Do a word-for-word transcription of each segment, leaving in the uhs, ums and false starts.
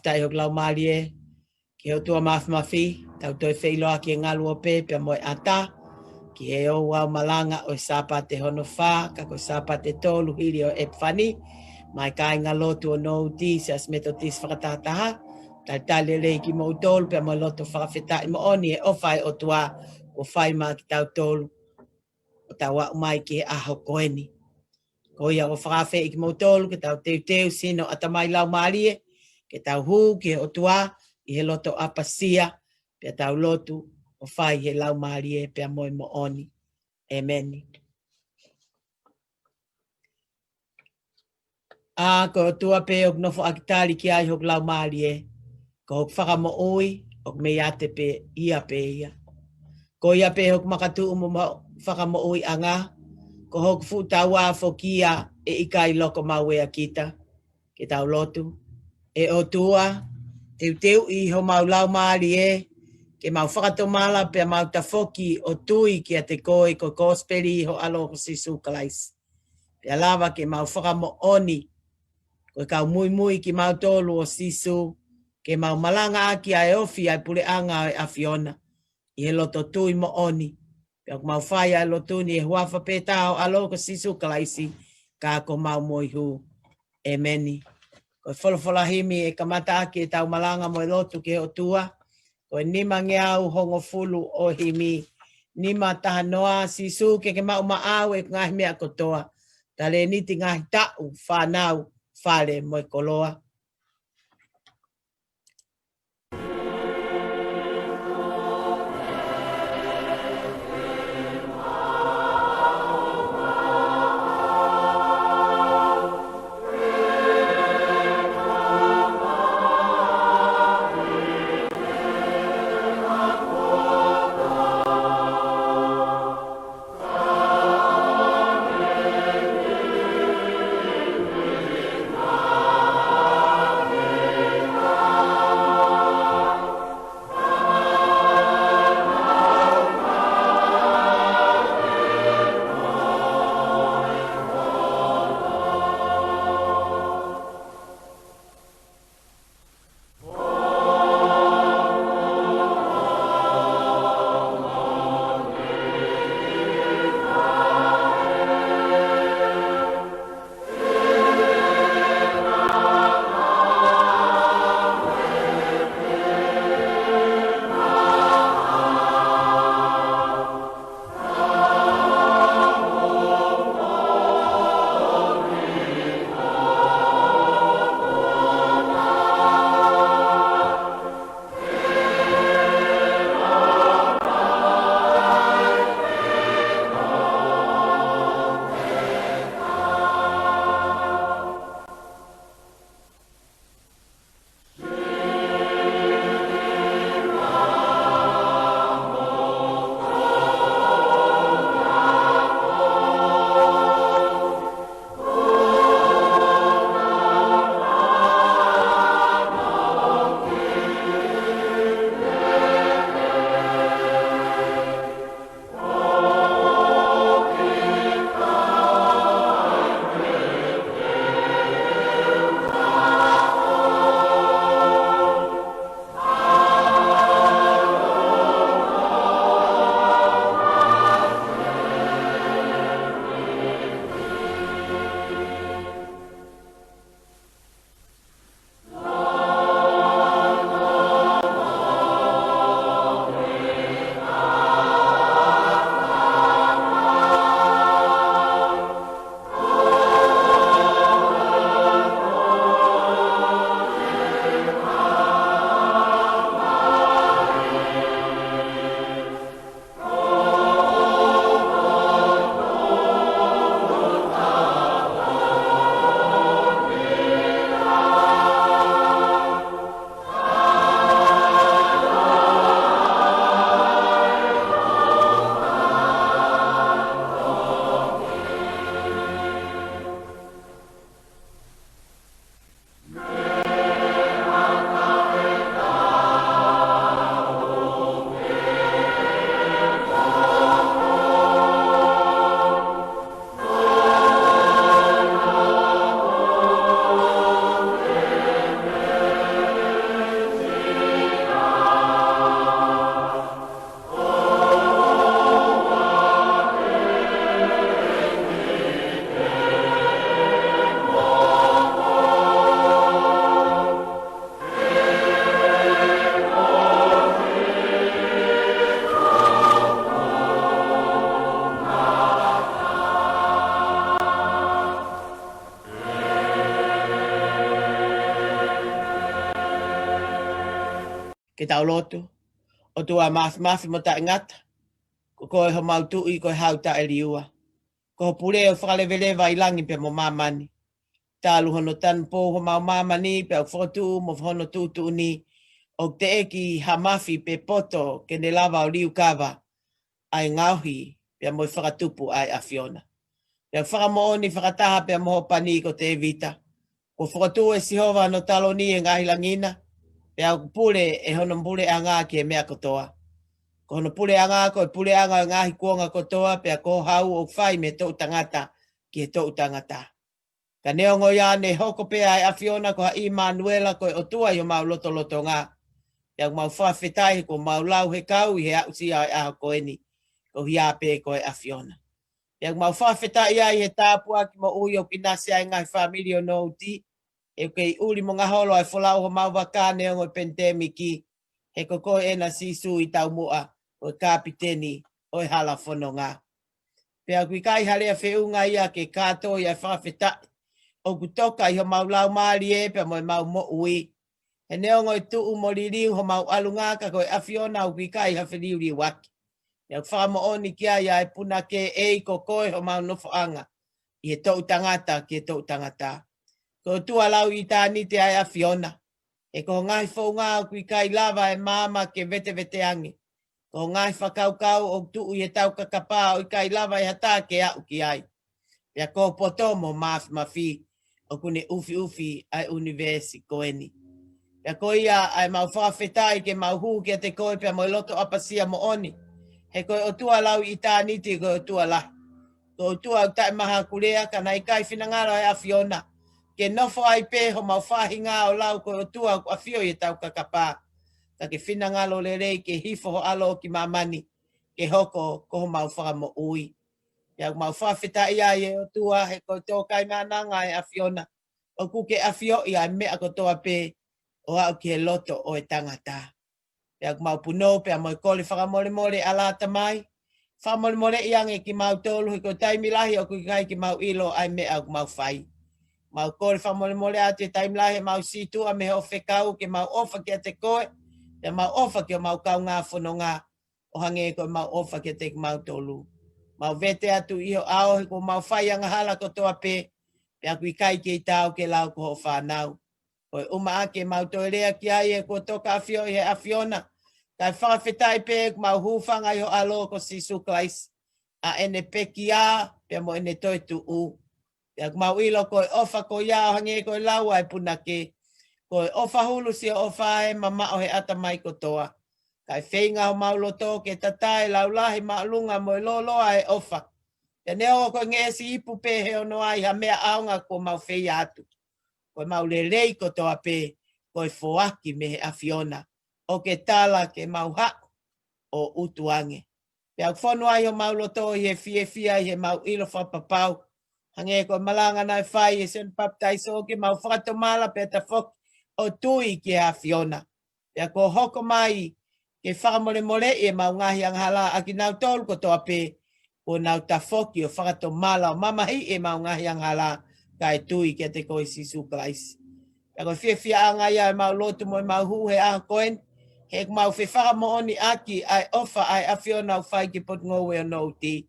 fakafetaʻi hoku laumālie ki he ʻOtua Mafimafi, tau toe feʻiloaki he ngaluope pea mo e ʻata, ki he ouau malanga ʻo e Sāpate hono fā, ka ko e Sāpate tolu hili ʻo ʻEpifani, mai kāingalotu ʻo Nouti, Siasi Metotisi Fakatahataha, talitali lelei kimoutolu pea mo e loto fakafetaʻi moʻoni he ʻofa ʻa e ʻOtua kuo fai maʻa kitautolu ʻo tau aʻu mai ki he ʻaho ko eni. Ko ia ʻoku ou fakaafeʻi kimoutolu ke tau teuteu sino, ʻatamai, laumālie, ke tau hū ki he ʻOtua ʻi he loto ʻapasia, pea tau lotu ʻo fai he laumālie pea mo e moʻoni. ʻEmeni. ʻA, ko e ʻOtua pē ʻoku nofoʻaki tali ki ai hoku laumālie, ko hoku fakamoʻui ʻoku meiate pē ia pē ia. Ko ia pē hoku makatuʻu mo ma-, fakamoʻuiʻanga, ko hoku fuʻu taua foki ia, ʻe ʻikai loko maueʻaki kita. Ke tau lotu. ʻE ʻOtua, teuteuʻi homau laumālie ke mau fakatomala pea mau tafoki ʻo tui kiate koe, ko e kosipeli ʻo ho ʻAlo ko Sīsū Kalaisi. Pea lava ke mau fakamoʻoni ko e kau muimui kimautolu ʻo Sīsū, ke mau malangaʻaki ʻa e ofi ʻa e puleʻanga ʻo e ʻAfiona ʻi he loto tui moʻoni. Pea ʻoku mau fai ʻa e lotu ni ʻi he huafa pē taha ʻo ho ʻAlo ko Sīsū Kalaisi, ka ko homau moihū. ʻEmeni. Ko e folofola himi ʻe kamataʻaki ʻetau malanga mo e lotu ki he ʻOtua, ko e nimangeau hongofulu ʻo e himi. Nima taha noa. Sīsū, ke ke maʻu maʻau ʻeku ngaahi meʻa kotoa, talēniti, ngaahi taʻu, fānau, fale mo e koloa. Ke tau lotu. ʻOtua mafimafi mo taʻengata, ko koe homau Tuʻi, ko e Hau taʻeliua. Ko ho pule ʻoku fakaleveleva ʻi langi pea mo māmani. Talu hono tanupou homau māmani pea ʻoku fokotuʻu mo hono tuʻutuʻuni, ʻoku teʻeki ha mafi pe poto ke ne lava ʻo liukava ʻa e ngaohi pea mo e fakatupu ʻa e ʻAfiona. Pea ʻoku fakamoʻoni fakataha pea mo hoʻo pani ko Tēvita, kuo fokotuʻu ʻe Sihova hono taloni ʻi he ngaahi langi na, pea ʻoku pule ʻe hono puleʻanga ki he meʻa kotoa. Ko hono puleʻanga ko e puleʻanga ʻo e ngaahi kuonga kotoa, pea ko ho hau ʻoku fai mei he toʻutangata ki he toʻutangata. Ka neongo ia, ne hoko pē ʻa e ʻAfiona ko ha ʻImanuela, ko e ʻOtua ʻi homau lotolotonga. Pea ʻoku mau fakafetaʻi he kuo mau lau he kau ʻi he aʻusia ʻo e ʻaho ko eni, ko hia pē ko e ʻAfiona. Pea ʻoku mau fakafetaʻi ai he tāpuaki moʻui ʻoku ʻinasi ai e ngaahi fāmili ʻo Nouti, he ʻoku kei ʻuli mo ngaholo ʻa e folau homau vaka neongo e penitēmiki, he ko koe ʻena Sīsū ʻi taumuʻa, ko e kapiteni ʻo e hala fononga. Pea ʻoku ʻikai ha lea feʻunga ia ke kātoi ʻa e fakafetaʻi ʻoku toka ʻi homau laumālie pea mo ʻemau moʻui. He neongo e tuʻu mo liliu homau ʻalunga, ka ko e ʻAfiona ʻoku ʻikai ha feliuliuaki. Pea ʻoku fakamoʻoni ki ai ʻa e punake, ʻEiki, ko koe homau nofoʻanga ʻi he toʻutangata ki he toʻutangata. Ko e ʻOtua lau ʻitāniti ʻa e ʻAfiona. He ko ho ngaahi founga ʻoku ʻikai lava ʻe maama ke vetevete ange. Ko ho ngaahi fakakaukau ʻoku tuʻu ʻi he taukakapa ʻoku ʻikai lava ʻe ha taha ke aʻu ki ai. Pea ko ho poto mo ho mafimafi ʻoku ne ʻufiʻufi ʻa e ʻunivēsi ko eni. Pea ko ia ʻa ʻemau fakafetaʻi ke mau hū kiate koe pea mo e loto ʻapasia moʻoni. He ko e ʻOtua lau ʻitāniti, ko e ʻOtua lahi. Ko e ʻOtua ʻoku taʻemahakulea, ka naʻe ʻikai finangalo ʻa e ʻAfiona ke nofo ai pē homau faʻahinga ʻo lau ko e ʻOtua ʻoku ʻafio ʻi he taukakapa, ka ke finangalo lelei ke hifo ho ʻAlo ki māmani, ke hoko ko homau Fakamoʻui. Pea ʻoku mau fakafetaʻi ai ʻe ʻOtua he ko e tō kai maʻananga ʻa e ʻAfiona, ʻoku ke ʻafioʻi ʻa e meʻa kotoa pē ʻo aʻu ki he loto ʻo e tangata. Pea ʻoku mau punou pea mo e kole fakamolemole ʻa e Tamai. Fakamolemoleʻi ange kimautolu he ko e taimi lahi ʻoku ʻikai ke mau ʻilo ʻa e meʻa ʻoku mau fai. Mau kole fakamolemole atu he taimi lahi ʻemau sītuʻa mei hoʻo fekau ke mau ʻofa kiate koe, pea mau ʻofa ki homau kaungā fononga, ʻo hangē ko ʻemau ʻofa kiate kimautolu. Mau vete atu ʻi ho ʻao he kuo mau fai angahala kotoa pē, pea ʻoku ʻikai kei taau ke lau ko hoʻo fānau. Ko e ʻumaʻā ke mau toe lea ki ai ʻe kuo toka ʻafioʻi ʻe he ʻAfiona. Kae fakafetaʻi pē ʻoku mau hūfanga ʻi ho ʻAlo ko Sīsū Kalaisi, ʻa ʻene pekia pea mo ʻene toetuʻu. Pea ʻoku mau ʻilo ko e ʻofa ko ia ʻo hangē ko e lau ʻa e punake, ko e ʻofa hulu siʻo ʻofa ʻe mamaʻo he ʻatamai kotoa. Kae feinga homau loto ke tatae laulahi māʻolunga mo e lōloa ʻa e ʻofa. Pea neongo ko e ngeʻesi ipu pē he ono ai ha meʻa ʻaonga kuo mau feia atu, ko ʻemau lelei kotoa pē ko e foaki mei he ʻAfiona, ʻo ke tala ke mau haʻu ʻo utu ange. Pea ʻoku fonu ai homau loto ʻi he fiefia ʻi heʻemau ʻilo fakapapau, hangē ko e malanga naʻe fai ʻe Sione Papitaiso, ke mau fakatomala pea tafoki ʻo tui ki he ʻAfiona. Pea kuo hoko mai ke fakamolemoleʻi ʻemau ngaahi angahala ʻa kinautolu kotoa pē kuo nau tafoki ʻo fakatomala ʻo mamahiʻi ʻemau ngaahi angahala kae tui kiate koe Sīsū Kalaisi. Pea ko e fiefiaʻanga ia ʻemau lotu mo ʻemau hū he ʻaho ko eni, he ʻoku mau fefakamoʻoniʻaki ʻa e ʻofa ʻa e ʻAfiona ʻoku fai ki he potungāue ʻo Nouti.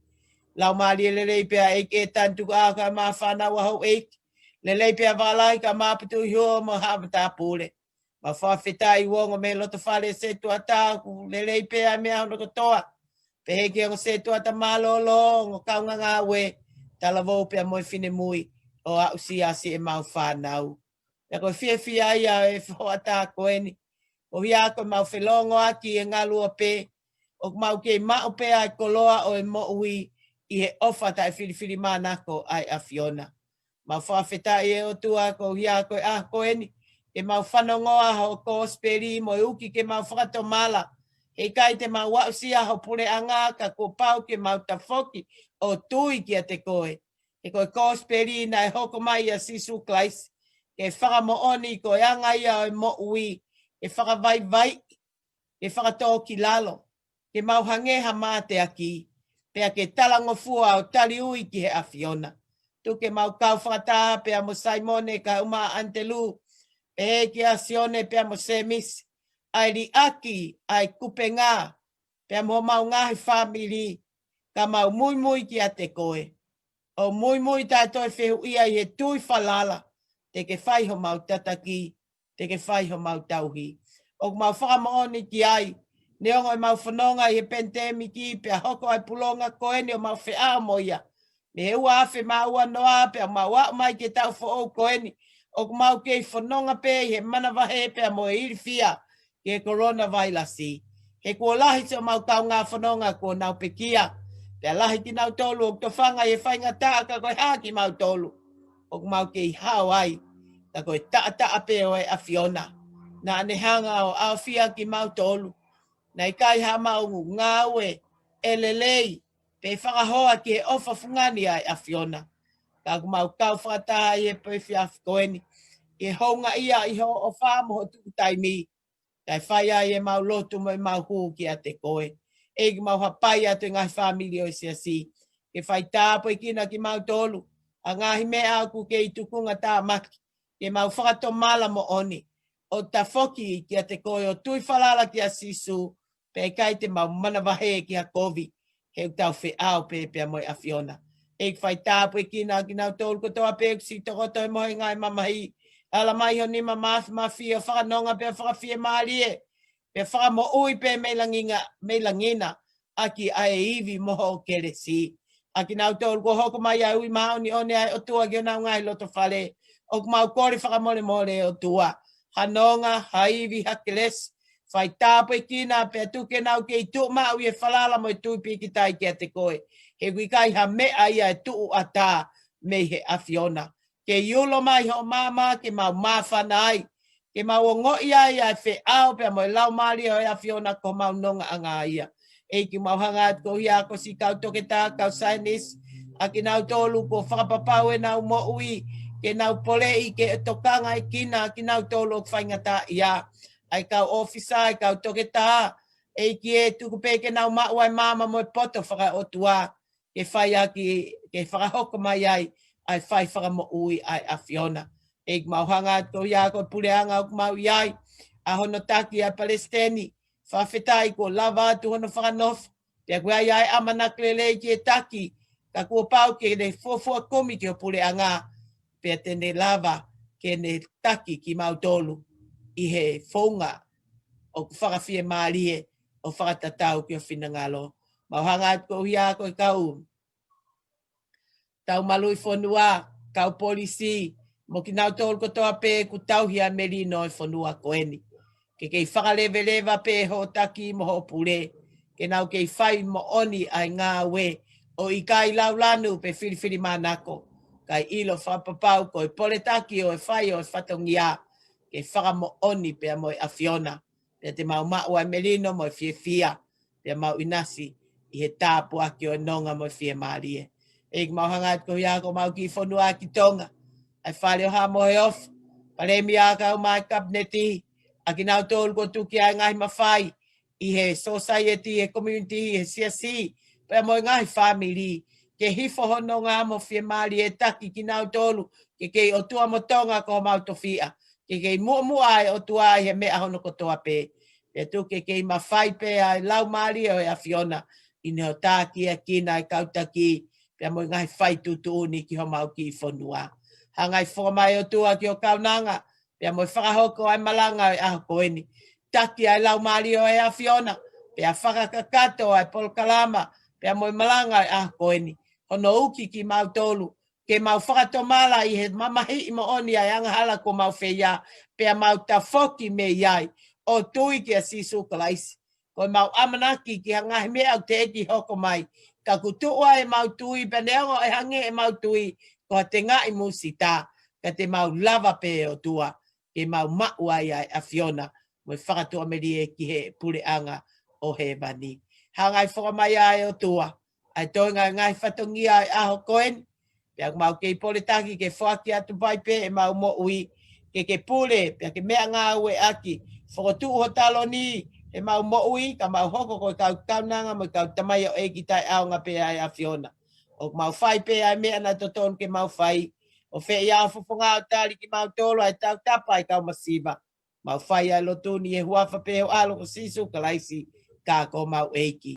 Laumālie lelei pea ʻEiki ē, tanitukuʻanga kae ʻumaʻā fānau ʻa houʻeiki. Lelei pea vakalahi kae ʻumaʻā putu ʻi huo mo haʻa matāpule. Mau fakafetaʻi ʻoku ongo mei loto fale ʻa e setuata, ʻoku lelei pē ʻa e meʻa hono kotoa. Pehē ki he ongo setuata mālōlō, ongo kaungāngāue, talavou pea mo e finemui, ʻo aʻusia siʻi ʻemau fānau. Pea ko e fiefia ia ʻo e hoʻatā ko eni, ko ia ko ʻemau felōngoaki ʻi he ngaluope, ʻoku mau kei maʻu pē ʻa e koloa ʻo e moʻui ʻi he ʻofa taʻefilifilimānako ʻa e ʻAfiona. Mau fakafetaʻi ʻe ʻOtua ko ia ko e ʻaho ko eni, ke mau fanongoa hoʻo kosipeli mo e uki ke mau fakatomala. He ʻikai te mau aʻusia ho puleʻanga ka kuo pau ke mau tafoki ʻo tui kiate koe. He ko e kosipeli naʻe hoko mai ʻia Sīsū Kalaisi, ke fakamoʻoni ko e anga ia ʻo e moʻui, ke fakavaivai, ke fakatōkilalo, ke mau hangē ha mateaki, pea ke talangofua ʻo taliui ki he ʻAfiona. Tuku ke mau kau fakataha pea mo Saimone kae ʻumaʻā ʻAnitelū, pehē kia Sione pea mo Sēmisi, ʻa e liʻaki ʻa e kupenga pea mo homau ngaahi fāmili, ka mau muimui kiate koe. ʻO muimui taʻe toe fehuʻia ʻi he tui falala, te ke fai homau tataki, te ke fai homau tauhi. ʻOku mau fakamoʻoni ki ai, neongo ʻemau fononga ʻi he penitēmiki pea hoko ʻa e pulonga ko eni ʻo mau feʻao mo ia mei he ua afe mā ua noa pea mau aʻu mai ki he taʻu foʻou ko eni, ʻoku mau kei fononga pē ʻi he manavahē pea mo e ilifia ki he kolona vailasi. He kuo lahi siʻomau kaungā fononga kuo nau pekia, pea lahi kinautolu ʻoku tofanga ʻi he faingataʻa, ka ko e hā kimautolu? ʻOku mau kei hao ai, ka ko e taʻataʻa pē ʻo e ʻAfiona. Naʻa ne hanga ʻo ʻaofia kimautolu. Naʻe ʻikai haʻamau ngāue ʻe lelei pe fakahoa ki he ʻofa fungani ʻa e ʻAfiona. Ka ʻoku mau kau fakataha ʻi he efiafi ko eni, ʻi he houngaʻia ʻi hoʻo ʻofa mo hoʻo tuku taimi, kae fai ai ʻemau lotu mo ʻemau hū kiate koe. ʻEiki, mau hapai atu e ngaahi fāmili ʻo e siasi, ke fai tāpuekina kimautolu ʻa e ngaahi meʻa ʻoku kei tukunga tāmaki, ke mau fakatomala moʻoni ʻo tafoki kiate koe ʻo tui falala kia Sīsū, pea ʻikai te mau manavahē ki ha kovi, he ʻoku tau feʻao pē pea mo e ʻAfiona. ʻEiki, fai tāpuekina kinautolu kotoa pē ʻoku siʻi tokoto he mohenga ʻo e mamahi. Ala mai ho nima mafimafi ʻo fakanonga pea fakafiemālie, pea fakamoʻui pē mei langi na, mei langi na, ʻaki ʻa e ivi mo hoʻo kelesi. ʻA kinautolu kuo hoko mai ʻa e ui māʻoniʻoni ʻa e ʻOtua ki honau ngaahi loto fale, ʻoku mau kole fakamolemole ʻOtua, ha nonga, ha ivi, ha kelesi, fai tāpuekina pea tuku ke nau kei tuʻu maʻu ʻi he falala mo e tui pīkitai kiate koe. He ʻoku ʻikai ha meʻa ia ʻe tuʻu ʻatā mei he ʻAfiona. Kei ulo mai hoʻo maama ke mau māfana ai, ke mau ongoʻi ai ʻa e feʻao pea mo e Laumālie ʻo e ʻAfiona ko homau nongaʻanga ia. ʻEiki, mau hanga atu koeʻuhi ko siʻi kau toketā, kau saienisi, ʻa kinautolu kuo fakapapau ʻenau moʻui, ke nau poleʻi, ke tokangaʻekina ʻa kinautolu ʻoku faingataʻaʻia. ʻA e kau ʻōfisa, ʻa e kau toketā, ʻEiki ē, tuku pē ke nau maʻu ʻa e maama mo e poto fakaʻotua, ke fai ʻaki, ke fakahoko mai ai ʻa e fai fakamoʻui ʻa e ʻAfiona. ʻEiki, mau hanga atu koeʻuhi ko e puleʻanga ʻoku mau ʻi ai, ʻa hono taki ʻa e palesiteni, fakafetaʻi kuo lava atu hono fakanofo, pea kuo ʻi ai ʻa e ʻamanaki lelei ke taki, ka kuo pau ke ne fuofua kumi ki ho puleʻanga, pea te ne lava ke ne taki kimautolu ʻi he founga ʻoku fakafiemālie ʻo fakatatau ki ho finangalo. Mau hanga atu koeʻuhi ko e kau taumalu ʻi fonua, kau polisi, mo kinautolu kotoa pē ʻoku tauhi ʻa e melino ʻo e fonua ko eni. Ke kei fakaleveleva pē hoʻo taki mo hoʻo pule, ke nau kei fai moʻoni ʻa e ngāue, ʻo ʻikai laulanu pe filifilimānako, kae ʻilo fakapapau ko e pole taki ʻo e fai ʻo e fatongia, ke fakamoʻoni pea mo e ʻAfiona, pea te mau maʻu ʻa e melino mo e fiefia, pea mau ʻinasi ʻi he tāpuaki ʻo e nonga mo e fiemālie. ʻEiki, mau hanga atu koeʻuhi ko homau kiʻi fonua ki Tonga, ʻa e Fale ʻo Hā mo e Ofi, Palēmia, kau mai kapineti, ʻa kinautolu kuo tuku ʻa e ngaahi mafai ʻi he sōsaieti, he community, he siasi, pea mo e ngaahi fāmili, ke hifo ho nonga mo e fiemālie ʻo taki kinautolu, ke kei ʻOtua mo Tonga ko homau tofiʻa, ke kei muʻomuʻa ʻa e ʻOtua ʻi he meʻa hono kotoa pē. Pea tuku ke kei mafai pē ʻa e Laumālie ʻo e ʻAfiona ʻi hono tākiekina ʻa e kau taki, pea mo e ngaahi fai tuʻutuʻuni ki homau kiʻi fonua. Hanga ʻo foaki mai ʻOtua ki ho kaunanga, pea mo e fakahoko ʻa e malanga ʻo e ʻaho ko eni. Taki ʻa e Laumālie ʻo e ʻAfiona, pea fakakakato ʻa e polokalama, pea mo e malanga ʻo e ʻaho ko eni. Hono uki kimautolu, ke mau fakatomala ʻi he mamahiʻi moʻoni ʻa e angahala kuo mau feia, pea mau tafoki mei ai, ʻo tui kia Sīsū Kalaisi. Ko ʻemau ʻamanaki ki ha ngaahi meʻa ʻoku teʻeki hoko mai, ka kuo tuʻu ai ʻemau tui, pea neongo ʻe hangē ʻemau tui ko ha tengaʻi musita, ka te mau lava pē ʻOtua, ke mau maʻu ai ʻa e ʻAfiona, mo e fakatuʻamelie ki he puleʻanga ʻo hēvani. Hanga ʻo foaki mai ʻa e ʻOtua ʻa e toenga ʻo e ngaahi fatongia ʻo e ʻaho ko eni, pea ʻoku mau kei pole taki ke foaki atu pē ʻemau moʻui, ke ke pule, pea ke meʻangāueʻaki, fokotuʻu ho taloni ʻemau moʻui, ka mau hoko ko e kau kaunanga mo e kau tamaioʻeiki taʻeʻaonga pē ʻa e ʻAfiona. ʻOku mau fai pē ʻa e meʻa naʻe totonu ke mau fai, ʻo fai ʻa e fofonga ʻo tali kimautolu ʻa e tautapa ʻa e kau masiva. Mau fai ʻa e lotu ni ʻi he huafa pē ʻo ho ʻAlo ko Sīsū Kalaisi, ka ko homau ʻEiki.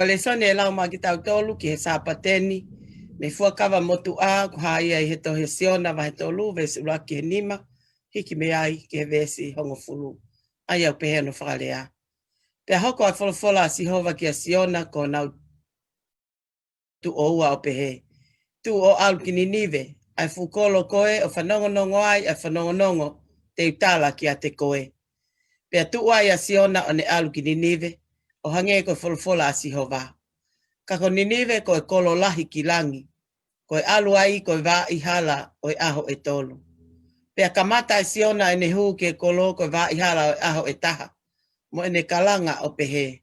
Ko e lēsoni ʻe lau maʻa kitautolu ki he Sāpate ni, mei he Fuakava Motuʻa, ko e hā ia ʻi he tohi ʻa Siona vahe tolu, veesi ʻuluaki ki he nima, hiki mei ai ki he veesi hongofulu. ʻA ia ʻoku pehē hono fakalea. Pea hoko ʻa e folofola ʻa Sihova kia Siona ko honau tuʻo ua ʻo pehē, Tuʻu ʻo ʻalu ki Ninive, ʻa e fuʻu kolo ko ē ʻoku fanongonongo ai ʻa e fanongonongo te u tala kiate koe. Pea tuʻu ai ʻa Siona ʻo ne ʻalu ki Ninive, ʻo hangē ko e folofola ʻa Sihova. Ka ko Ninive ko e kolo lahi ki langi, ko e ʻalu ai ko e vaaʻihala ʻo e ʻaho ʻe tolu. Pea kamata ʻe Siona ʻene hū ki he kolo ko e vaaʻihala ʻo e ʻaho ʻe taha, mo ʻene kalanga ʻo pehē,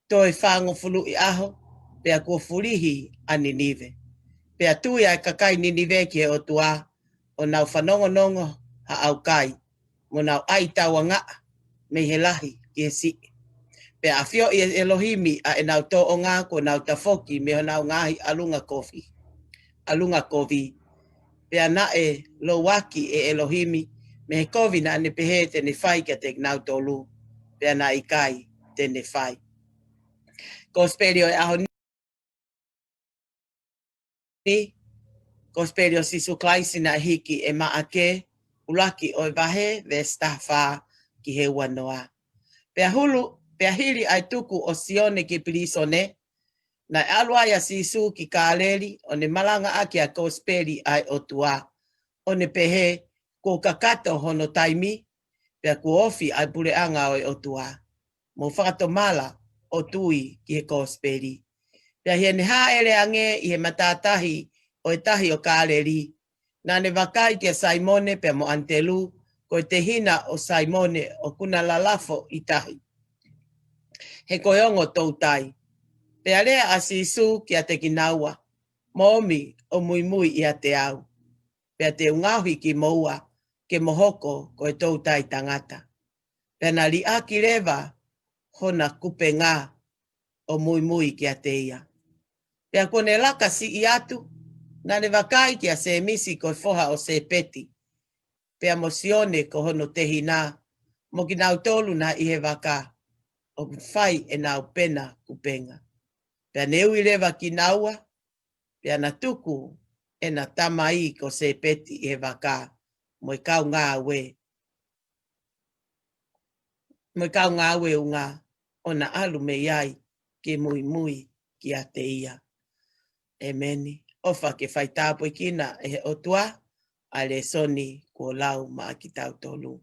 Toe fāngofuluʻi ʻaho, pea kuo fulihi ʻa Ninive. Pea tui ʻa e kakai Ninive ki he ʻOtua, ʻo nau fanongonongo ha ʻaukai, mo nau ʻai tauangaʻa mei he lahi ki he siʻi. Pea ʻafioʻi ʻe ʻElohimi ʻa ʻenau tōʻonga kuo nau tafoki mei honau ngaahi ʻalunga kovi, ʻalunga kovi. Pea naʻe louaki ʻe ʻElohimi mei he kovi naʻa ne pehē te ne fai kiate kinautolu. Pea naʻe ʻikai te ne fai. Kosipeli ʻo e ʻaho ni, Kosipeli ʻo Sīsū Kalaisi naʻe hiki ʻe Maʻake, ʻuluaki ʻo e vahe, veesi taha fā ki he ua noa. Pea hulu, pea hili ʻa e tuku ʻo Sione ki pilīsone, naʻe ʻalu ai ʻa Sīsū ki Kāleli, ʻo ne malangaʻaki ʻa e kosipeli ʻa e ʻOtua, ʻo ne pehē, Kuo kakato hono taimi, pea kuo ofi ʻa e puleʻanga ʻo e ʻOtua. Mou fakatomala ʻo tui ki he kosipeli. Pea ʻi heʻene hāʻele ange ʻi he matātahi ʻo e tahi ʻo Kāleli, naʻa ne vakai kia Saimone pea mo ʻAnitelū, ko e tehina ʻo Saimone ʻoku na lalafo ʻi tahi, he ko e ongo toutai. Pea lea ʻa Sīsū kiate kinaua, Mou ōmi ʻo muimui ʻiate au, pea te u ngaohi kimoua ke mo hoko ko e toutai tangata. Pea na liʻaki leva hona kupenga ʻo muimui kiate ia. Pea kuo ne laka siʻi atu, naʻa ne vakai kia Sēmisi ko e foha ʻo Sēpeti, pea mo Sione ko hono tehina, mo kinautolu naʻe ʻi he vaka, ʻoku fai ʻenau pena kupenga. Pea ne ui leva kinaua, pea na tuku ʻena tamai ko Sēpeti ʻi he vaka, mo e kau ngāue, mo e kau ngāue unga, ʻo na ʻalu mei ai ke muimui kiate ia. ʻEmeni. ʻOfa ke faitāpuekina ʻe he ʻOtua ʻa e lēsoni kuo lau maʻa kitautolu.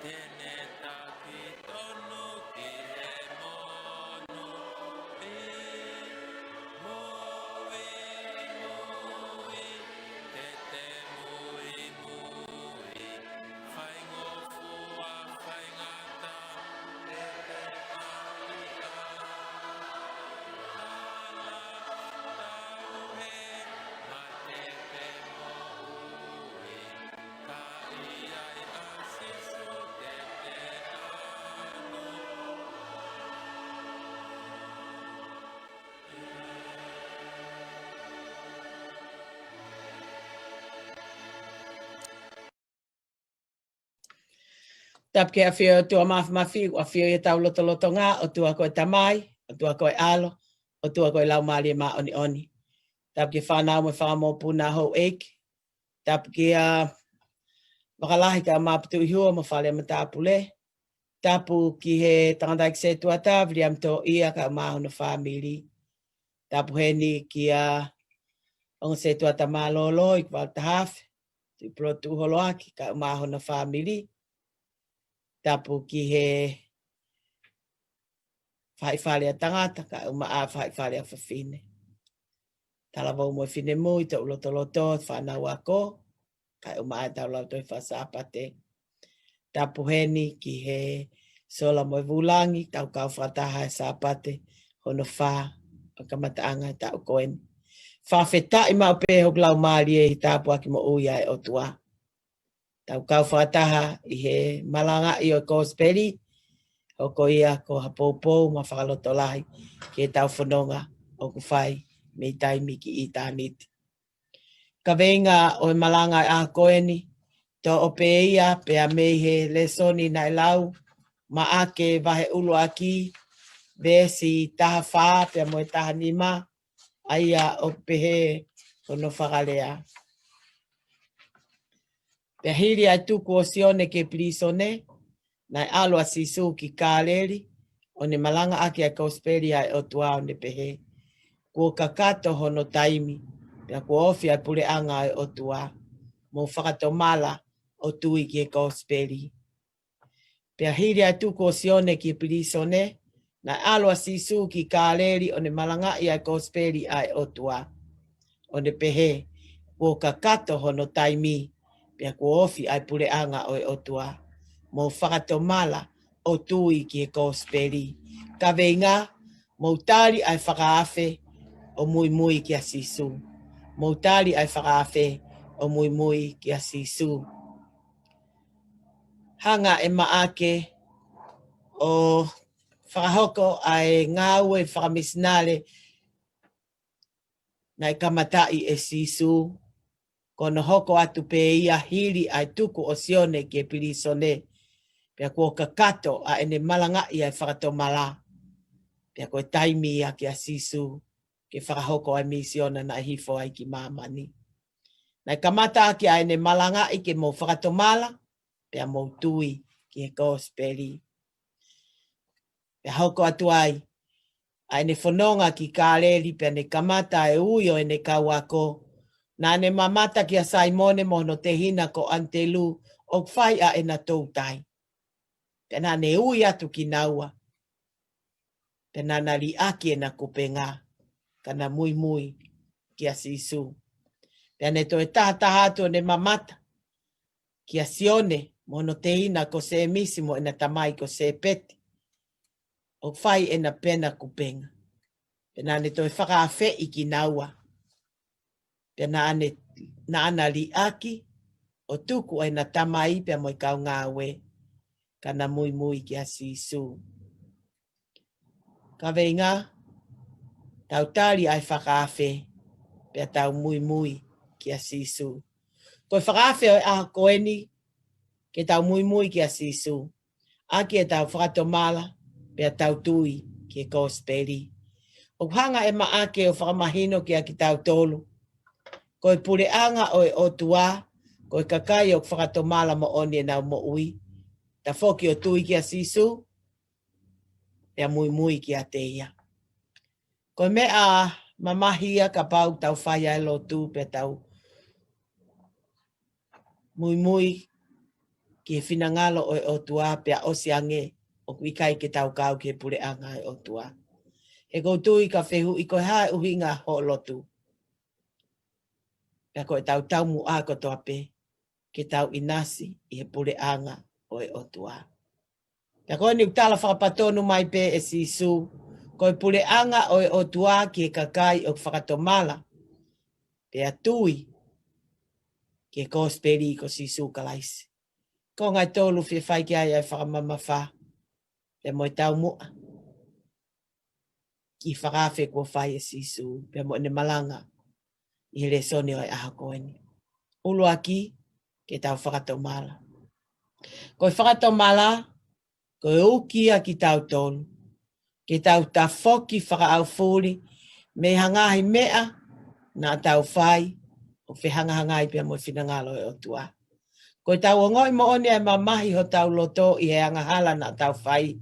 Te ne taki tonu ki he monū, muimui, te te muimui, faingofua, faingataʻa, te te ʻai ʻa hala, tauhi, mate pe moʻui. Tapu ki he ʻafio ʻa e ʻOtua Mafimafi, ʻafio ʻi hotau lotolotonga, ʻOtua ko e Tamai, ʻOtua ko e ʻAlo, ʻOtua ko e Laumālie Māʻoniʻoni. Tapu ki he fānau mo e fanga mokopuna houʻeiki. Tapu kia Vakalahi kae ʻumaʻā Putuʻihua mo Fale Matāpule. Tapu ki he tangataʻeiki setuata, Viliami Toʻia kae ʻumaʻā hono fāmili. Tapu heni kia ongo setuata mālōlō, ʻEiki Valatahafe, Tuʻipulotu Holoaki kae ʻumaʻā hono fāmili. Tapu ki he faʻahi fale ʻa tangata, kae ʻumaʻā faʻahi fale ʻa fafine. Talavou mo e finemui, toʻu lotoloto, fānau ako, kae ʻumaʻā ʻetau lautohi faka-Sāpate. Tapu heni ki he sola mo e vulangi, tau kau fakataha he Sāpate hono fā ʻo e kamataʻanga ʻo e taʻu ko eni. Fakafetaʻi maʻu pē hoku laumālie ʻi he tāpuaki moʻui ʻa e ʻOtua. Tau kau fakataha ʻi he malangaʻi ʻo e Kosipeli, hoko ia ko ha poupou mo ha fakalotolahi ki heʻetau fononga ʻoku fai mei taimi ki ʻitāniti. Kaveinga ʻo e malanga ʻo e ʻaho ko eni, toʻo pē ia pea mei he lēsoni naʻe lau, Maʻake vahe ʻuluaki, veesi taha fā pea mo e taha nima, ʻa ia ʻoku pehē hono fakalea. Pea hili ʻa e tuku ʻo Sione ki he pilīsone, naʻe ʻalu ʻa Sīsū ki Kāleli, ʻo ne malangaʻaki ʻa e Kosipeli ʻa e ʻOtua ʻo ne pehē, Kuo kakato hono taimi, pea kuo ofi ʻa e puleʻanga ʻo e ʻOtua, mou fakatomala ʻo tui ki he Kosipeli. Pea hili ʻa e tuku ʻo Sione ki he pilīsone, naʻe ʻalu ʻa Sīsū ki Kāleli ʻo ne malangaʻi ʻa e Kosipeli ʻa e ʻOtua, ʻo ne pehē, Kuo kakato hono taimi, pea kuo ofi ʻa e puleʻanga ʻo e ʻOtua, mou fakatomala ʻo tui ki he Kosipeli. Kaveinga, mou tali ʻa e fakaafe ʻo muimui kia Sīsū. Mou tali ʻa e fakaafe ʻo muimui kia Sīsū. Hanga ʻe Maʻake ʻo fakahoko ʻa e ngāue fakamisinale naʻe kamataʻi ʻe Sīsū, ko hono hoko atu pē ia hili ʻa e tuku ʻo Sione ki he pilīsone, pea kuo kakato ʻa ʻene malangaʻi ʻa e fakatomala, pea ko e taimi ia kia Sīsū ke fakahoko ʻa e misiona naʻe hifo ai ki māmani. Naʻe kamata ʻaki ʻa ʻene malangaʻi ke mou fakatomala, pea mou tui ki he Kosipeli. Pea hoko atu ai ʻa ʻene fononga ki Kāleli, pea ne kamata ʻa e ui ʻo ʻene kau ako. Naʻa ne mamata kia Saimone mo hono tehina ko ʻAnitelū, ʻoku fai ʻa ʻena toutai. Pea naʻa ne ui atu kinaua. Pea naʻa na liʻaki ʻena kupenga, ka na muimui kia Sīsū. Pea ne toe tahataha atu ʻo ne mamata kia Sione mo hono tehina ko Sēmisi mo ʻena tamai ko Sēpeti, ʻoku fai ʻena pena kupenga. Pea naʻa ne toe fakaafeʻi kinaua. Pea naʻa ne, naʻa na liʻaki ʻo tuku ʻena tamai pea mo e kau ngāue, ka na muimui kia Sīsū. Kaveinga, tau tali ʻa e fakaafe, pea tau muimui kia Sīsū. Ko e fakaafe ʻo e ʻaho ko eni, ke tau muimui kia Sīsū ʻaki ʻetau fakatomala, pea tau tui ki he Kosipeli. ʻOku hanga ʻe Maʻake ʻo fakamahino kia kitautolu, ko e puleʻanga ʻo e ʻOtua, ko e kakai ʻoku fakatomala moʻoni ʻenau moʻui, tafoki ʻo tui kia Sīsū, pea muimui kiate ia. Ko e meʻa mamahi ia kapau tau fai ʻa e lotu pea tau muimui ʻi he finangalo ʻo e ʻOtua pea ʻosi ange ʻoku ʻikai ke tau kau ki he puleʻanga ʻo e ʻOtua. He ʻoku ou tui ka fehuʻi ko e hā e ʻuhinga hoʻo lotu. Pea ko e tau taumuʻa kotoa pē, ke tau ʻinasi ʻi he puleʻanga ʻo e ʻOtua. Pea ko eni ʻoku tala fakapatonu mai pē ʻe Sīsū, ko e puleʻanga ʻo e ʻOtua ki he kakai ʻoku fakatomala, pea tui ki he kosipeli ko Sīsū Kalaisi. Ko e ngaahi tolu fie fai ki ai ʻa e fakamamafa, pea mo e taumuʻa ki he fakaafe kuo fai ʻe Sīsū, pea mo ʻene malanga ʻi he lēsoni ʻo e ʻaho ko eni. ʻUluaki, ke tau fakatomala. Ko e fakatomala, ko e uki ia kitautolu, ke tau tafoki fakaʻaufuli mei he ngaahi meʻa naʻa tau fai ʻoku fehangahangai pea mo e finangalo ʻo e ʻOtua. Ko e tau ongoʻi moʻoni ʻa e mamahi hotau loto ʻi he angahala naʻa tau fai,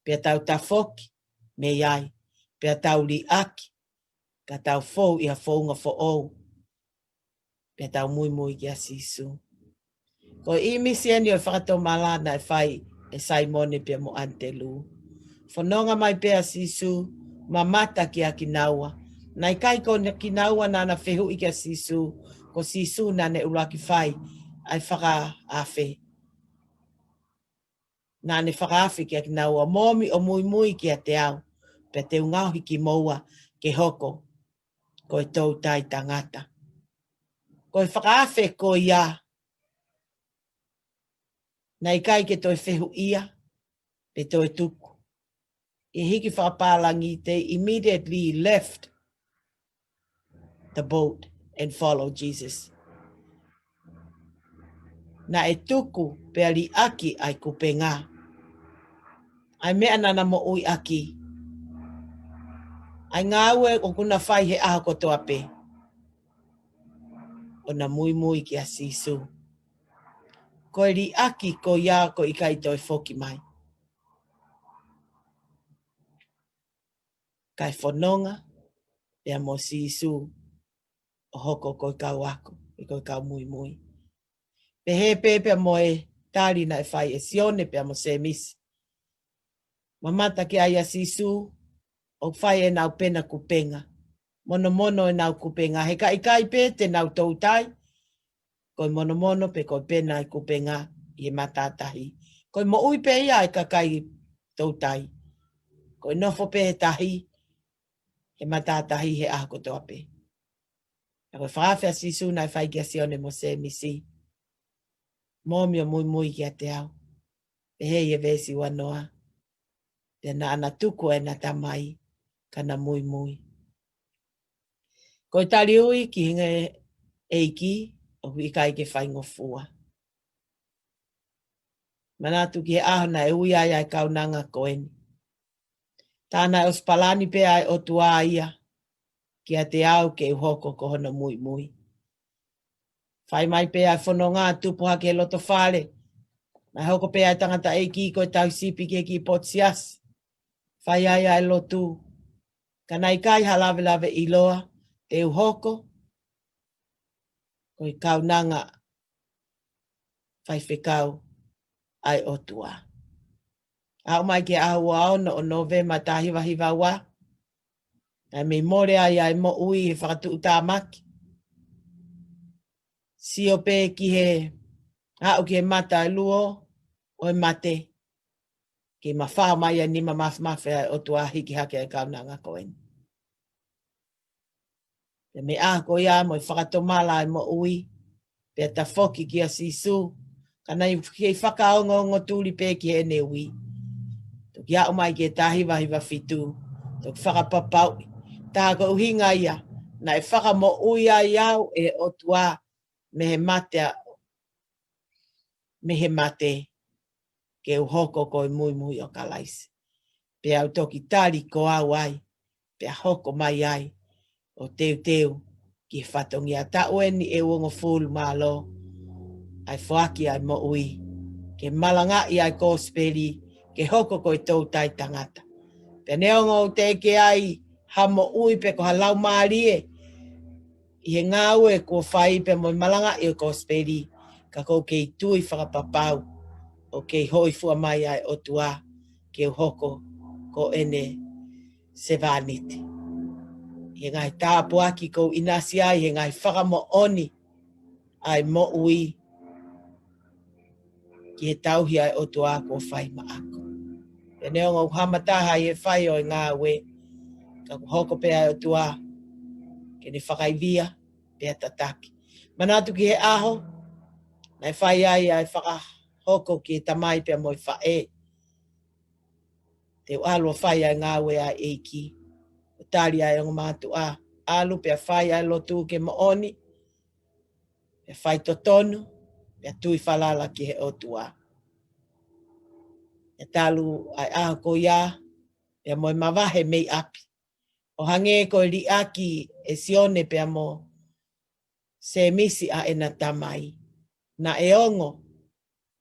pea tau tafoki mei ai, pea tau liʻaki, ka tau fou ʻi ha founga foʻou, pea tau muimui kia Sīsū. Ko e ʻīmisi eni ʻo e fakatomala naʻe fai ʻe Saimone pea mo ʻAnitelū. Fononga mai pē ʻa Sīsū, mamata kia kinaua. Naʻe ʻikai ko kinaua naʻa na fehuʻi kia Sīsū, ko Sīsū naʻa ne ʻuluaki fai ʻa e fakaafe. Naʻa ne fakaafe kia kinaua, mōmio ʻo muimui kiate au, pea te u ngaohi kimoua ke hoko ko e toutai tangata. Ko e fakaafe ko ia, naʻe ʻikai ke toe fehuʻia, pe toe tuku. ʻI he hiki fakapālangi, they immediately left the boat and follow Jesus. Naʻe tuku pea liʻaki ʻa e kupenga, ʻa e meʻa naʻa na moʻui ʻaki, ʻa e ngāue ʻoku na fai he ʻaho kotoa pē, ʻo na muimui kia Sīsū. Ko e liʻaki ko ia ko e ʻikai toe foki mai. Kae fononga pea mo Sīsū ʻo hoko ko e kau ako, ʻi ko e kau muimui. Pehē pē pea mo e tali naʻe fai ʻe Sione pea mo Sēmisi. Mamata ki ai ʻa Sīsū, ʻoku fai ʻenau pena kupenga. Monomono ʻenau kupenga. He ka ʻikai pē te nau toutai, ko e monomono pe ko e pena ʻi kupenga ʻi he matātahi. Ko e moʻui pē ia ʻa e kakai toutai. Ko e nofo pē he tahi, he matātahi he ʻaho kotoa pē. Pea ko e fakaafe ʻa Sīsū naʻe fai kia Sione mo Sēmisi, mōmio ʻo muimui kiate au. Pehē ʻi he veesi uanoa, pea naʻa na tuku ʻena tamai, ka na muimui. Ko e tali ui ki he ʻEiki, ʻoku ʻikai ke faingofua. Manatu ki he ʻaho naʻe ui ai ʻa e kaunanga ko eni. Tā naʻe ʻosi palani pē ʻa e ʻOtua ia kiate au ke u hoko ko hono muimui. Fai mai pē ʻa e fononga, tupu hake he loto fale. Naʻe hoko pē ʻa e tangataʻeiki ko e tauhi sipi ki he kiʻi potu siasi. Fai ai ʻa e lotu. Ka naʻe ʻikai ha lavelave ʻiloa te u hoko ko e kaunanga faifekau ʻa e ʻOtua. Aʻu mai ki he ʻaho ua ono ʻo Nōvema taha hiva hiva ua, naʻe mei mole ai ʻa e moʻui he fakatuʻutāmaki. Sio pē ki he, aʻu ki he mata ʻe luo ʻo e mate, ke mafao mai ʻa e nima mafimafi ʻa e ʻOtua hiki hake ʻa e kaunanga ko eni. Pea mei he ʻaho ko ia mo e fakatomala ʻa e moʻui, pea tafoki kia Sīsū, ka naʻe kei fakaongoongo tuli pē ki heʻene ui. Toki aʻu mai ki he taha hiva hiva fitu, toki fakapapauʻi. Tā ko e ʻuhinga ia, naʻe fakamoʻui ai au ʻe he ʻOtua mei he mate ʻa, mei he mate, ke u hoko ko e muimui ʻo Kalaisi. Pea u toki tali ko au ai, pea hoko mai ai, ʻo teuteu ki he fatongia. Taʻu eni ʻe uongofulu mālō, ʻa e foaki ʻa e moʻui, ke malangaʻi ʻa e kosipeli, ke hoko ko e toutai tangata. Pea neongo ʻoku teʻeki ai ha moʻui pe ko ha laumālie ʻi he ngāue kuo fai pea mo e malangaʻi ʻo e kosipeli, ka ʻoku ou kei tui fakapapau ʻoku kei hōifua mai ʻa e ʻOtua ke u hoko ko ʻene sevāniti. He ngaahi tāpuaki ʻoku ou ʻinasi ai, he ngaahi fakamoʻoni ʻa e moʻui ki he tauhi ʻa e ʻOtua kuo fai maʻaku. Pea neongo ʻoku hā mataha ʻi he fai ʻo e ngāue, ka kuo hoko pē ʻa e ʻOtua ke ne fakaivia pea tataki. Manatu ki he ʻaho naʻe fai ai ʻa e fakahoko ki he tamai pea mo e faʻē, te u ʻalu ʻo fai ʻa e ngāue ʻa e ʻEiki, ʻo tali ʻa e ongo mātuʻa, ʻalu pea fai ʻa e lotu ke moʻoni, pea fai totonu, pea tui falala ki he ʻOtua. Pea talu ʻa e ʻaho ko ia, pea mo e mavahe mei ʻapi, ʻo hangē ko e liʻaki ʻe Sione pea mo Sēmisi ʻa ʻena tamai. Naʻe ongo,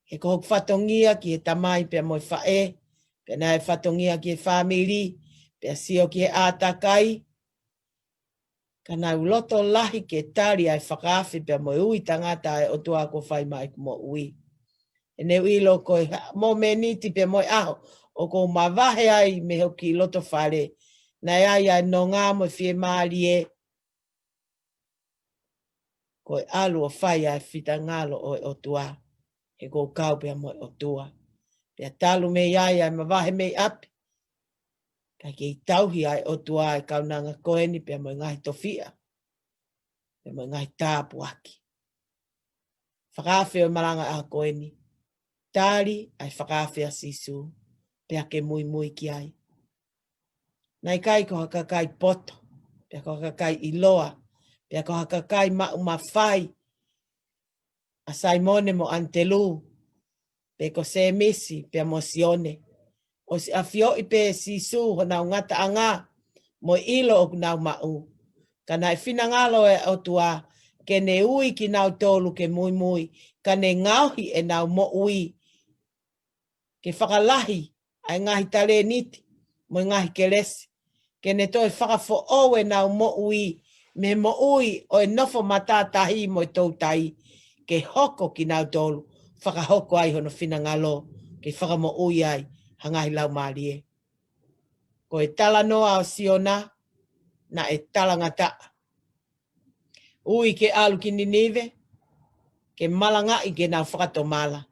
he ko hoku fatongia ki he tamai pea mo e faʻē, pea naʻe fatongia ki he fāmili, pea sio ki he ʻātakai, ka naʻa ku loto lahi ke tali ʻa e fakaafe pea mo e ui tangata ʻa e ʻOtua kuo fai maʻaku moʻui. He naʻa ku ʻilo ko e momeniti pea mo e ʻaho ʻoku ou mavahe ai mei hoku kiʻi loto fale, naʻe ʻi ai ʻa e nonga mo e fiemālie ko e ʻalu ʻo fai ʻa e finangalo ʻo e ʻOtua, he ʻoku ou kau pea mo e ʻOtua. Pea talu mei ai ʻa e mavahe mei ʻapi, ka kei tauhi ʻa e ʻOtua ʻa e kaunanga ko eni pea mo e ngaahi tofiʻa, pea mo e ngaahi tāpuaki. Fakaafe ʻo e malanga ʻaho ko eni, tali ʻa e fakaafe ʻa Sīsū, pea ke muimui ki ai. Naʻe ʻikai ko ha kakai poto, pea ko ha kakai ʻiloa, pea ko ha kakai maʻu mafai ʻa Saimone mo ʻAnitelū, pe ko Sēmisi pea mo Sione. ʻOsi ʻafioʻi pē ʻe Sīsū honau ngataʻanga mo e ʻilo ʻoku nau maʻu. Ka naʻe finangalo ʻa e ʻOtua ke ne ui kinautolu ke muimui, ka ne ngaohi ʻenau moʻui ke fakalahi ʻa e ngaahi talēniti mo e ngaahi kelesi, ke ne toe fakafoʻou ʻenau moʻui mei he moʻui ʻo e nofo matātahi mo e toutai, ke hoko kinautolu, fakahoko ai hono finangalo, ke fakamoʻui ai ha ngaahi laumālie. Ko e talanoa ʻo Siona, naʻe talangataʻa. Ui ke ʻalu ki Ninive, ke malangaʻi ke nau fakatomala.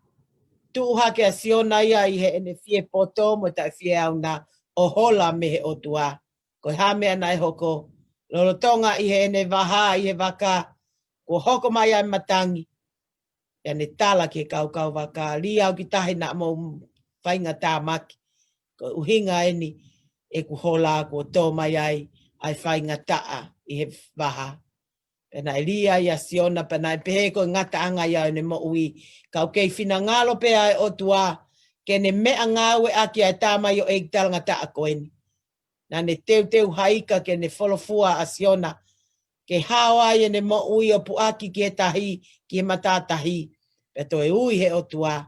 Tuʻu hake ʻa Siona ia ʻi heʻene fie poto mo taʻe fie ʻauna, ʻo hola mei he ʻOtua. Ko e hā meʻa naʻe hoko? Lolotonga ʻi heʻene vaha ʻi he vaka, kuo hoko mai ʻa e matangi, pea ne tala ki he kaukau vaka, lī au ki tahi naʻa mou faingatāmaki. Ko e ʻuhinga eni ʻeku hola kuo tō mai ai ʻa e faingataʻa ʻi he vaha. Pea naʻe lī ai ʻa Siona, pea naʻe pehē ko e ngataʻanga ia ʻo ʻene moʻui. Ka ʻoku kei finangalo pē ʻa e ʻOtua ke ne meʻangāueʻaki ʻa e tamaioʻeiki talangataʻa ko eni. Naʻa ne teuteu ha ika ke ne folofua ʻa Siona, ke hao ai ʻene moʻui ʻo puʻaki ki he tahi, ki he matātahi. Pea toe ui he ʻOtua.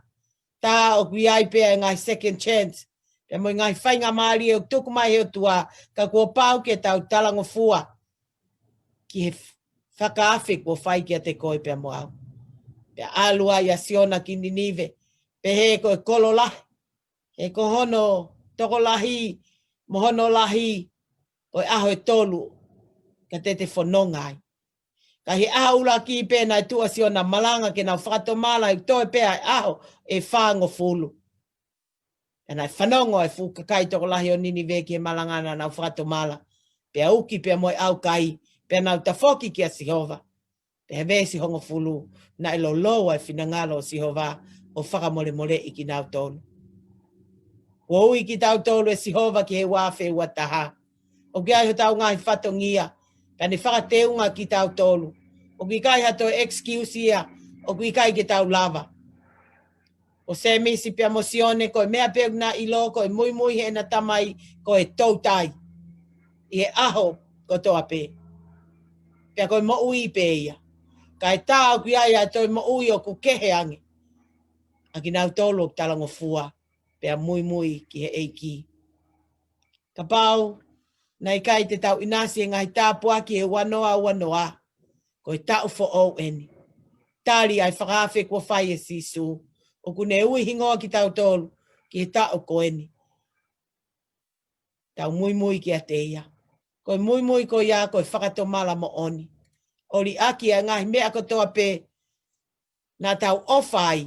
Tā ʻoku ʻi ai pē ʻa e ngaahi second chance, pea mo e ngaahi faingamālie ʻoku tuku mai he ʻOtua, ka kuo pau ke tau talangofua ki he fakaafe kuo fai kiate koe pea mo au. Pea ʻalu ai ʻa Siona ki Ninive, pehē ko e kolo lahi, he ko hono tokolahi mo hono lahi, ko e ʻaho ʻe tolu ka te te fononga ai. Ka ʻi he ʻaho ʻuluaki pē naʻe tuʻu ʻa Siona malanga ke nau fakatomala, ʻe toe pē ʻa e ʻaho ʻe fāngofulu. Pea naʻe fanongo ʻa e fuʻu kakai tokolahi ʻo Ninive ki he malanga naʻa nau fakatomala. Pea uki pea mo e ʻaukai, pea nau tafoki kia Sihova. Pea he veesi hongofulu, naʻe lolou ʻa e finangalo ʻo Sihova ʻo fakamolemoleʻi kinautolu. Kuo ui kitautolu ʻe Sihova ki he ua afe ua taha. ʻOku ʻi ai hotau ngaahi fatongia, ka ne fakateunga kitautolu. ʻOku ʻikai ha toe excuse ia, ʻoku ʻikai ke tau lava. Ko Sēmisi pea mo Sione, ko e meʻa pē ʻoku na ʻilo ko e muimui heʻena tamai ko e toutai ʻi he ʻaho kotoa pē. Pea ko e moʻui pē ia. Ka ʻe tā ʻoku ʻi ai ʻa e toe moʻui ʻoku kehe ange ʻa kinautolu ʻoku talangofua pea muimui ki he ʻEiki. Kapau naʻe ʻikai te tau ʻinasi he ngaahi tāpuaki ʻe ua noa ua noa, ko e taʻu foʻou eni. tali ʻa e fakaafe kuo fai ʻe Sīsū. ʻOku ne ui hingoa kitautolu ki he taʻu ko eni. Tau muimui kiate ia. Ko e muimui ko ia ko e fakatomala moʻoni. ʻO liʻaki ʻa e ngaahi meʻa kotoa pē naʻa tau ʻofa ai,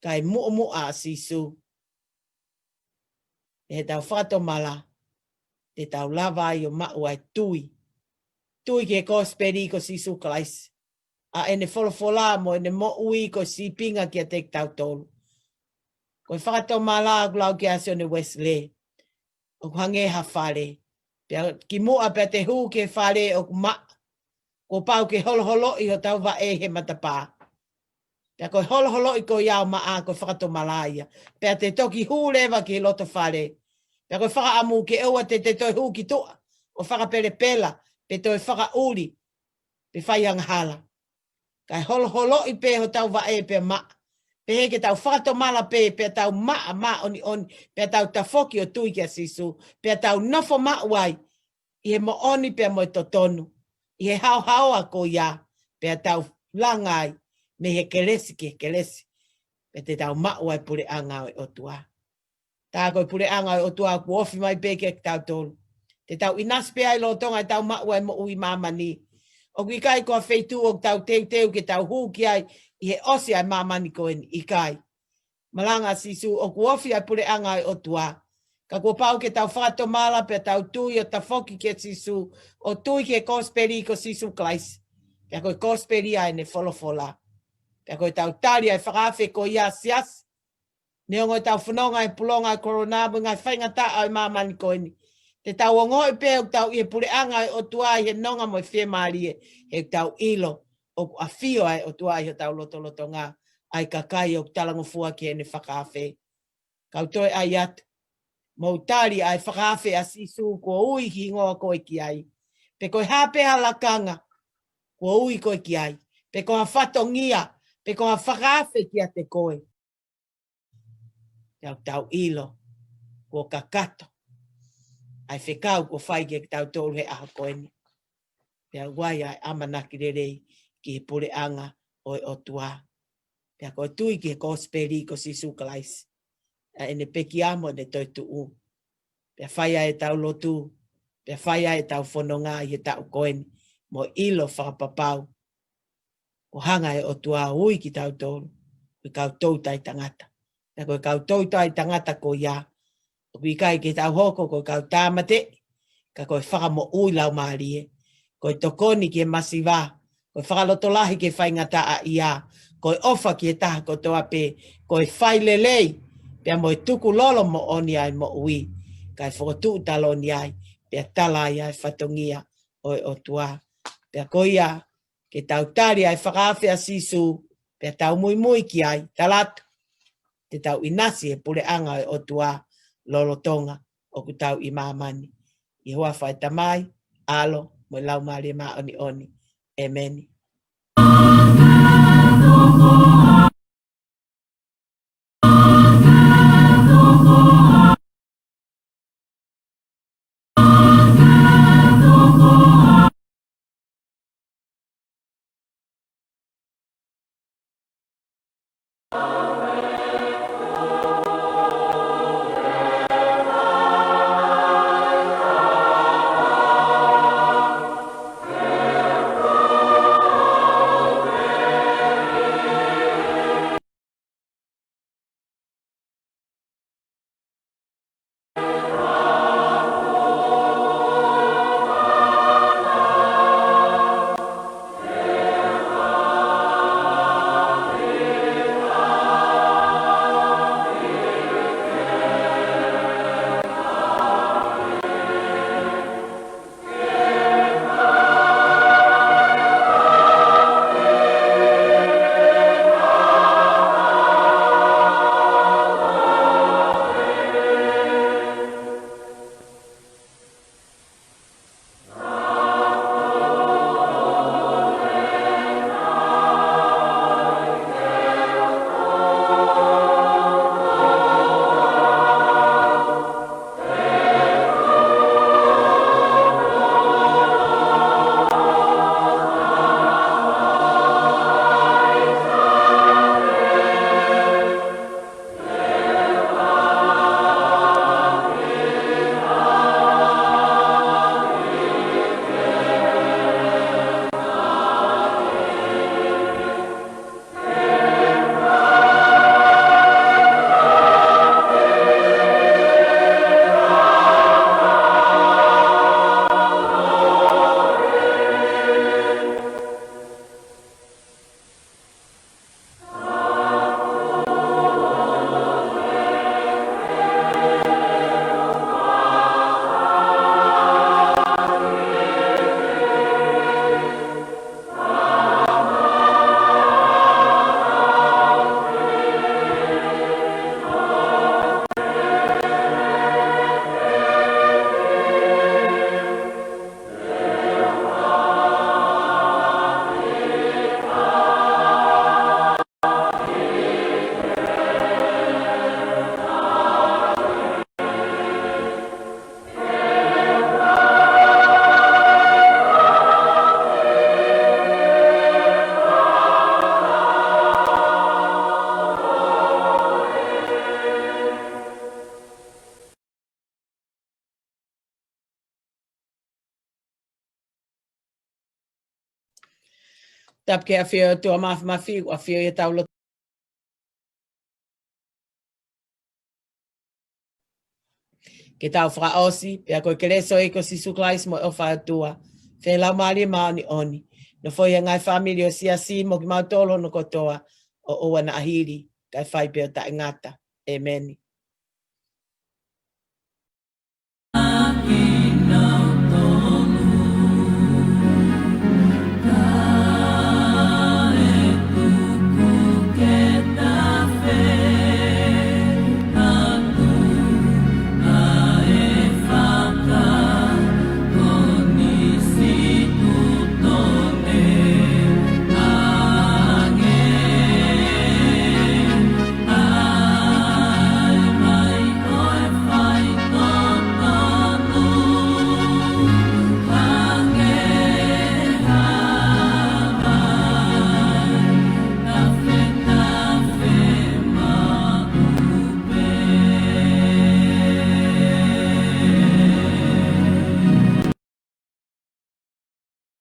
kae muʻomuʻa ʻa Sīsū. ʻI heʻetau fakatomala, te tau lava ai ʻo maʻu ʻa e tui. Tui ki he kosipeli ko Sīsū Kalaisi. ʻA ʻene folofola mo ʻene moʻui ko e sīpinga kiate kitautolu. Ko e fakatomala ʻoku lau ki ai ʻa Sione Uēsilē, ʻoku hangē ha fale. Pea kimuʻa pea te hū ki he fale ʻoku maʻa, kuo pau ke holoholoʻi hotau vaʻe he matapā. Pea ko e holoholoʻi ko ia ʻo maʻa ko e fakatomala ia. Pea te toki hū leva ki he loto fale. Pea ko e fakaʻamu ke ʻoua te te toe hū ki tuʻa ʻo fakapelepela, pe toe fakaʻuli, pe fai angahala. Kae holoholoʻi pē hotau vaʻe pea maʻa. Pehē ke tau fakatomala pē, pea tau maʻa māʻoniʻoni, pea tau tafoki ʻo tui kia Sīsū, pea tau nofo maʻu ai ʻi he moʻoni pea mo e totonu, ʻi he haohaoa ko ia, pea tau langa ai mei he kelesi ki he kelesi, pea te tau maʻu ai puleʻanga ʻo e ʻOtua. Tā ko e puleʻanga ʻo e ʻOtua kuo ofi mai pē kia kitautolu. Te tau ʻinasi pē ai lolotonga ʻetau maʻu ʻa e moʻui ʻi māmani. ʻOku ʻikai ko ha feituʻu ʻoku tau teuteu ke tau hū ki ai ʻi he ʻosi ʻa e māmani ko eni, ʻikai. Malanga ʻa Sīsū ʻoku ofi ʻa e puleʻanga ʻo e ʻOtua. Ka kuo pau ke tau fakatomala pea tau tui ʻo tafoki kia Sīsū, ʻo tui ki he kosipeli ko Sīsū Kalaisi. Pea ko e kosipeli ʻa ʻene folofola. Pea ko ʻetau tali ʻa e fakaafe ko ia siasi. Neongo ʻetau fononga he pulonga ʻa e kolona mo e ngaahi faingataʻa ʻo e māmani ko eni. Te tau ongoʻi pē ʻoku tau ʻi he puleʻanga ʻo e ʻOtua ʻi he nonga mo e fiemālie, he ʻoku tau ʻilo ʻoku ʻafio ʻa e ʻOtua ʻi hotau lotolotonga, ʻa e kakai ʻoku talangofua ki heʻene fakaafe. Kau toe ʻai atu, mou tali ʻa e fakaafe ʻa Sīsū kuo ui ki he hingoa ko e ki ai. Pe ko e hā pē ha lakanga kuo ui koe ki ai. Pe ko ha fatongia, pe ko ha fakaafe kiate koe. Te tau ʻilo kuo kakato ʻa e fekau kuo fai kia kitautolu he ʻaho ko eni. Pea ʻoku ʻi ai ʻa e ʻamanaki lelei ki he puleʻanga ʻo e ʻOtua. Pea ko e tui ki he kosipeli ko Sīsū Kalaisi, ʻa ʻene pekia mo ʻene toetuʻu. Pea fai ai ʻetau lotu, pea fai ai ʻetau fononga ʻi he taʻu ko eni, mo ʻilo fakapapau kuo hanga ʻe he ʻOtua ʻo ui kitautolu ko e kau toutai tangata. Pea ko e kau toutai tangata ko ia, ʻoku ʻikai ke tau hoko ko e kau tāmateʻi, ka ko e fakamoʻui laumālie. Ko e tokoni ki he masiva, ko e fakalotolahi ki he faingataʻaʻia, ko e ʻofa ki he taha kotoa pē, ko e fai lelei, pea mo e tukulolo moʻoni ʻa e moʻui, kae fokotuʻu taloni ai, pea tala ai ʻa e fatongia ʻo e ʻOtua. Pea ko ia, ke tau tali ʻa e fakaafe ʻa Sīsū, pea tau muimui ki ai, tala atu, te tau ʻinasi he puleʻanga ʻo e ʻOtua lolotonga ʻoku tau ʻi māmani. ʻI he huafa ʻo e Tamai, ʻAlo, mo e Laumālie Māʻoniʻoni. ʻEmeni. Tapu ki he ʻafio ʻa e ʻOtua Mafimafi, ʻafio ʻi hotau loto. Ke tau fakaʻosi, pea ko e kelesi ʻa e ʻEiki ko Sīsū Kalaisi mo e ʻofa ʻa e ʻOtua, feohi ʻa e Laumālie Māʻoniʻoni, nofoʻia ʻa e ngaahi fāmili ʻo e siasi mo kimautolu hono kotoa, ʻo ʻoua naʻa hili, kae fai pē ʻo taʻengata. ʻĒmeni.